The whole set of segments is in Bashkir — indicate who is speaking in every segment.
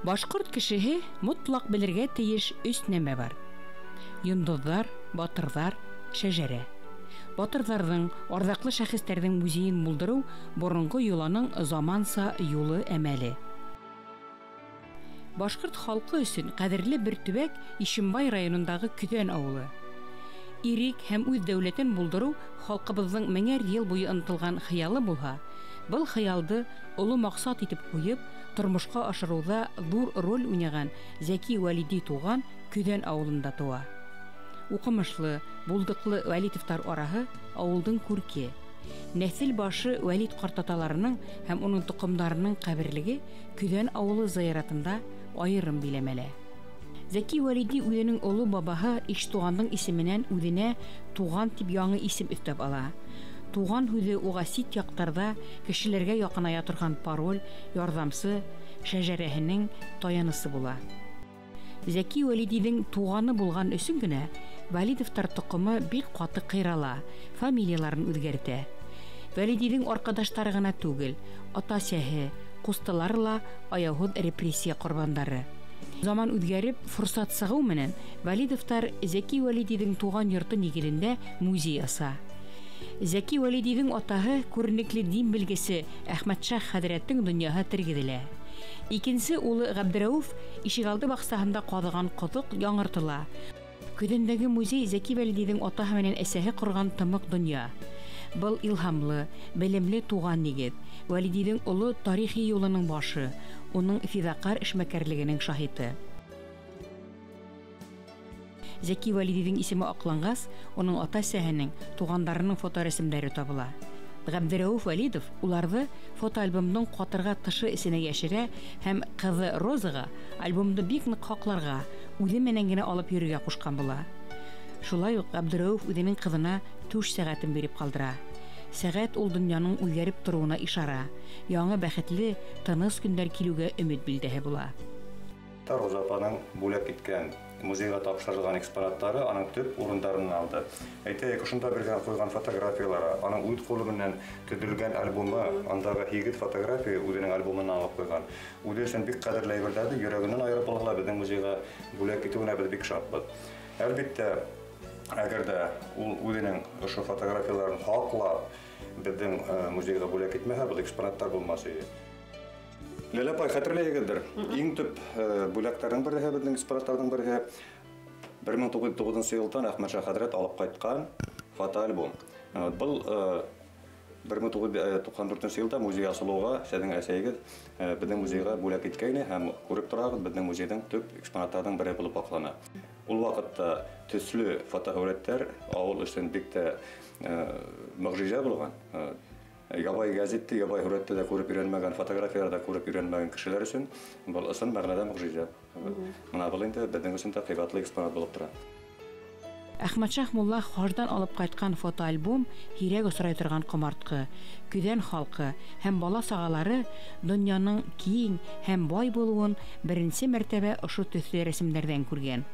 Speaker 1: Башҡорт кешеһе мотлаҡ белергә тейеш өс нәмә бар: йондоҙҙар, батырҙар, шәжәрә. Батырҙарҙың, арҙаҡлы шәхестәрҙең музейын булдырыу боронғо йоланың заманса юлы, әмәле. Башҡорт халҡы өсөн ҡәҙерле бер төбәк Ишембай районындағы Көҙән ауылы. Ирек һәм үҙ дәүләтен булдырыу халҡыбыҙҙың меңәр йыл буйы ынтылған хыялы булһа, был хыялды оло маҡсат итеп ҡуйып, тормошҡа ашырыуҙа ҙур роль уйнаған Зәки Вәлиди туған Көҙән ауылында тыуа. Уҡымышлы, булдыҡлы Вәлитовтар араһы ауылдың күрке. Нәҫел башы Вәлит ҡартаталарының һәм уның тоҡомдарының ҡәберлеге Көҙән ауылы зыяратында айырым биләмәлә. Зәки Вәлиди үҙенең оло бабаһы Иштуғандың исеменән үҙенә Туған тип яңы исем өҫтәп ала. Туған һүҙе уға сит яҡтарҙа кешеләргә яҡыная торған пароль, ярҙамсы, шәжәрәһенең таянысы була. Зәки Вәлидиҙең туғаны булған өсөн генә Вәлидовтар тоҡомо бик ҡаты ҡыйрала, фамилияларын үҙгәртә. Вәлидиҙең арҡадаштары ғына түгел, ата-әсәһе, ҡустылары ла аяуһыҙ репрессия ҡорбандары. Заман үҙгәреп, форсат сығыу менән Вәлидовтар Зәки Вәлидиҙең туған йорто нигеҙендә музей аса. Зәки Вәлидиҙең атаһы күренекле дин белгесе Әхмәтшах хәҙрәттең донъяһы тергеҙелә. Икенсе улы Ғәбдерәүеф ишегалды баҡсаһында ҡаҙыған ҡоҙоҡ яңыртыла. Көҙәндәге музей Зәки Вәлидиҙең атаһы менән әсәһе ҡорған тымыҡ донъя. Был илһамлы, белемле туған нигеҙ, Вәлидиҙең оло тарихи юлының башы, уның фиҙаҡар эшмәкәрлегенең шаһиты. Зәки Вәлидиҙең исеме аҡланғас, уның ата-әсәһенең, туғандарының фоторәсемдәре табыла. Ғәбдерәүеф Вәлидов уларҙы фотоальбомдың ҡатырға тышы эсенә йәшерә һәм ҡыҙы Розаға альбомды бик ныҡ һаҡларға, үҙе менән генә алып йөрөргә ҡушҡан була. Шулай уҡ Ғәбдерәүеф үҙенең ҡыҙына түш сәғәтен биреп ҡалдыра. Сәғәт ул донъяның үҙгәреп тороуына ишара, яңы бәхетле, тыныс көндәр килеүгә өмөт билдәһе була.
Speaker 2: Роза апаның бүләк иткән музейға тапшырылған экспонаттары аның төп урындарын алды. Әйтәйек, ошонда бергә ҡуйған фотографиялары, аның үҙ ҡулы менән төҙөлгән альбомы, андағы 8 фотография үҙенең альбомына алып ҡуйған. Үҙе өсөн бик ҡәҙерле әйберҙәрҙе йөрәгенән айырып алһа ла беҙҙең музейға бүләк итеүенә беҙ бик шатбыҙ. Әлбиттә, әгәр ҙә ул үҙенең ошо фотографияларын һаҡлап беҙҙең музейға бүләк итмәһә, был экспонаттар булмас ине. Ләлә апай, хәтерләйһегеҙҙер, иң төп бүләктәрҙең береһе, беҙҙең экспонаттарҙың береһе 1909 йылдан Әхмәтшах хәҙрәт алып ҡайтҡан фотоальбом. Был 1994 йылда музей асылыуға һеҙҙең әсәйегеҙ беҙҙең музейға бүләк иткәйне һәм күреп тораһығыҙ, беҙҙең музейҙың төп экспонаттарҙың береһе булып һаҡлана. Ул ваҡытта төҫлө фотоһүрәттәр ауыл өсөн бик тә мөғжизә булған. Ябай гәзитте, ябай һүрәтте дә күреп өйрәнмәгән, фотографиялар ҙа күреп өйрәнмәгән кешеләр өсөн был ысын мәғәнәлә мөғжизә. Мына был инде беҙҙең өсөн дә ҡыйбатлы экспонат булып тора.
Speaker 1: Әхмәтшах мулла хаждан алып ҡайтҡан фотоальбом һирәк осрай торған ҡомартҡы, Көҙән халҡы һәм бала сағалары донъяның киң һәм бай булыуын беренсе мәртәбә ошо төҫлө рәсемдәрҙән күргән.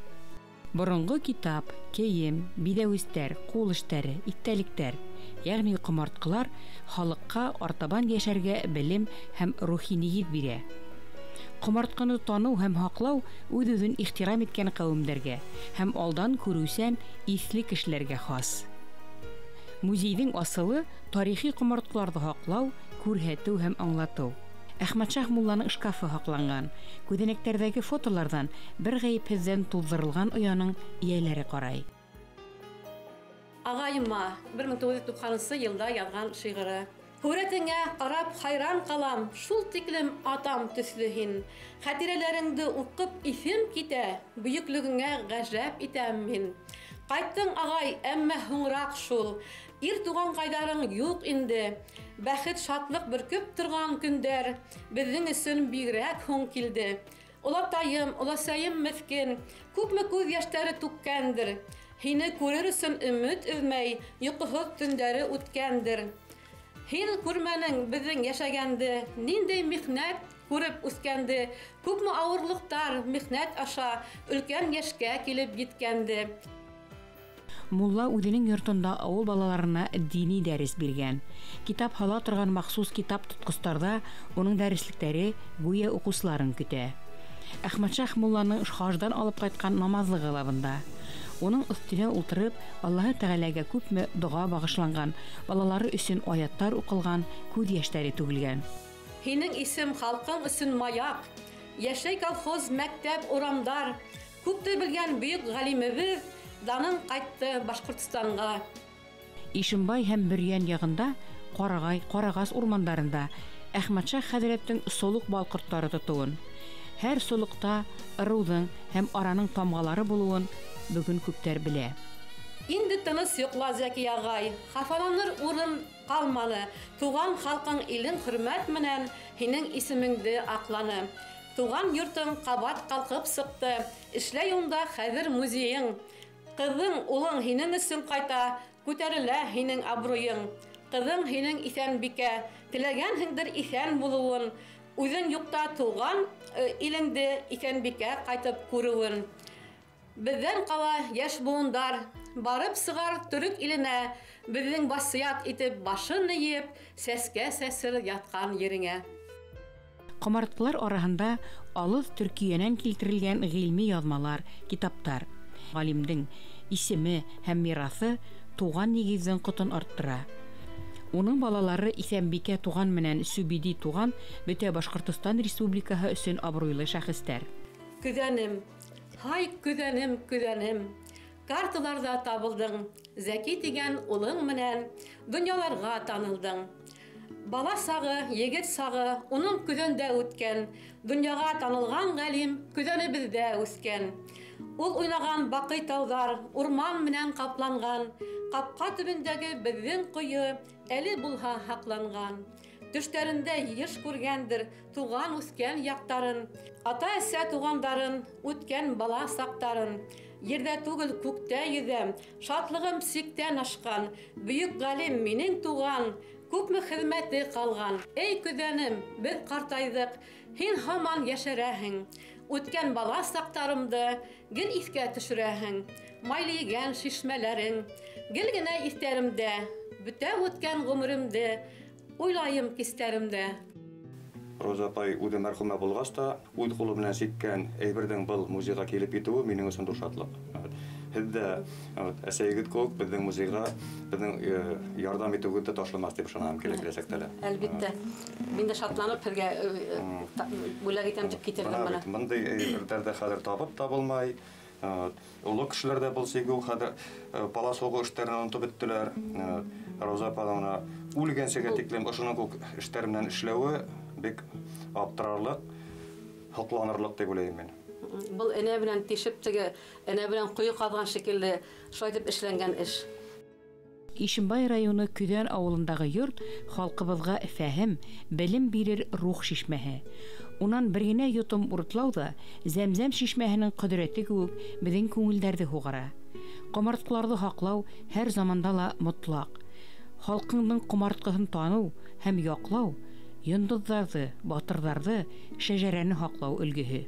Speaker 1: Боронғо китап, кейем, биҙәүестәр, ҡул эштәре, иҫтәлектәр, йәғни ҡомартҡылар халыҡҡа артабан йәшәргә белем һәм рухи нигеҙ бирә. Ҡомартҡыны таныу һәм һаҡлау үҙ-үҙен ихтирам иткән ҡәүемдәргә һәм алдан күреүсән иҫле кешеләргә хас. Музейҙең асылы тарихи ҡомартҡыларҙы һаҡлау, күрһәтеү һәм аңлатыу. Әхмәтшах мулланың шкафы һаҡланған, күҙәнәктәрҙәге фотоларҙан бер ғәйепһеҙҙән туҙҙырылған ояның эйәләре ҡарай.
Speaker 3: Ағайыма 1990 йылда яҙған шиғыры. Һүрәтеңә ҡарап хайран ҡалам, шул тиклем атам төҫлө һин. Хәтирәләреңде уҡып иҫем китә, бөйөклөгөңә ғәжәп итәм мин. Ҡайттың, ағай, әммә һуңыраҡ шул. Ир туған ҡайҙарың юҡ инде. Бәхет, шатлыҡ бөркөп торған көндәр беҙҙең өсөн бигерәк һуң килде. Олатайым, оласайым меҫкен, күпме күҙ йәштәре түккәндер. Һине күрер өсөн өмөт өҙмәй, йоҡоһоҙ төндәре үткәндер. Һин күрмәнең беҙҙең йәшәгәнде, ниндәй михнәт күреп үҫкәнде, күпме ауырлыҡтар михнәт аша өлкән йәшкә килеп еткәнде.
Speaker 1: Мулла үҙенең йортонда ауыл балаларына дини дәрес биргән. Китап һала торған махсус китап тотҡостарҙа уның дәреслектәре гүйә уҡыусыларын көтә. Әхмәтшах мулланың хаждан алып ҡайтҡан намаҙлығы ла бында. Уның өҫтөнә ултырып, Аллаһы Тәғәләгә күпме доға бағышланған, балалары өсөн аяттар уҡылған, күҙ йәштәре түгелгән.
Speaker 3: Һинең исем халҡың өсөн маяҡ, йәшәй колхоз, мәктәп, урамдар, күпте белгән бөйөк ғалимебеҙ данын ҡайтты Башҡортостанға.
Speaker 1: Ишембай һәм Бөрйән яғында, Ҡарағай, Ҡарағас урмандарында Әхмәтшах хәҙрәттең солоҡ балҡорттары тотоуын, һәр солоҡта ырыуҙың һәм араның тамғалары булыуын бөгөн күптәр белә.
Speaker 3: Инде тыныс йоҡла, Зәки ағай, хафаланыр урын ҡалманы. Туған халҡың илең хөрмәт менән һинең исемеңде аҡланы. Туған йортоң ҡабат ҡалҡып сыҡты, эшләй унда хәҙер музейың. Ҡыҙың, улың һинең өсөн ҡайта, күтәрелә һинең абруйың. Ҡыҙың һинең Иҫәнбикә, теләгәнһеңдер иҫән булыуын. Үҙең юҡта туған илеңде Иҫәнбикә ҡайтып күреүен. Беҙҙән ҡала йәш быуындар барып сығар төрөк иленә, беҙҙең васыят итеп башын эйеп, сәскә сәсер ятҡан ереңә.
Speaker 1: Ҡомартҡылар араһында алыҫ Төркиәнән килтерелгән ғилми яҙмалар, китаптар. Ғалимдең исеме һәм мираҫы туған нигеҙҙең ҡотон арттыра. Уның балалары Иҫәнбикә туған менән Сүбиди туған бөтә Башҡортостан Республикаһы өсөн абруйлы шәхестәр.
Speaker 3: Көҙәнем, һай көҙәнем, көҙәнем, карталарҙа табылдың, Зәки тигән улың менән донъяларға танылдың. Бала сағы, егет сағы уның көҙәндә үткән, донъяға танылған ғалим көҙәнебеҙҙә үҫкән. Ул уйнаған баҡый тауҙар урман менән ҡапланған, ҡапҡа төбөндәге беҙҙең ҡойо әле булһа һаҡланған. Төштәрендә йыш күргәндер туған үҫкән яҡтарын, ата-әсә туғандарын, үткән бала саҡтарын. Ерҙә түгел, күктә йөҙәм, шатлығым сиктән ашҡан, бөйөк ғалим минең туған, күпме хеҙмәте ҡалған. Эй көҙәнем, беҙ ҡартайҙыҡ, һин һаман йәшәрәһең. Үткән бала саҡтарымды гел иҫкә төшөрәһең. Майлы егән шишмәләрең гел генә иҫтәремдә, бөтә үткән ғүмеремде уйлайым кистәремдә.
Speaker 2: Роза апай үҙе мәрхүмә булғас та, үҙ ҡулы менән сиккән әйберҙең был музейға килеп етеүе минең өсөн ҙур шатлыҡ. Һеҙ ҙә әсәйегеҙ кеүек беҙҙең музейға беҙҙең ярҙам итеүегеҙҙе ташламаҫ тип ышанам киләсәктә лә.
Speaker 3: Әлбиттә. Мин дә шатланып һеҙгә бүләк итәм тип китерҙем бына.
Speaker 2: Бындай әйберҙәрҙе хәҙер табып табылмай. Оло кешеләр дә был сигеү хәҙер бала һуғыу эштәрен онотоп бөттөләр. Роза апа бына үлгәнсегә тиклем ошоноң кеүек эштәр менән эшләүе бик аптырарлыҡ, һоҡланырлыҡ тип уйлайым мин.
Speaker 3: Был энә менән тишеп, теге энә менән ҡойо ҡаҙған шикелле шулай итеп эшләнгән эш.
Speaker 1: Ишембай районы Көҙән ауылындағы йорт халҡыбыҙға фәһем, белем бирер рух шишмәһе. Унан бер генә йотом уртлау ҙа Зәмзәм шишмәһенең ҡөҙрәте кеүек беҙҙең күңелдәрҙе һуғара. Ҡомартҡыларҙы һаҡлау һәр заманда ла мотлаҡ. Халҡыңдың ҡомартҡыһын таныу һәм яҡлау йондоҙҙарҙы, батырҙарҙы, шәжәрәне һаҡлау өлгөһө.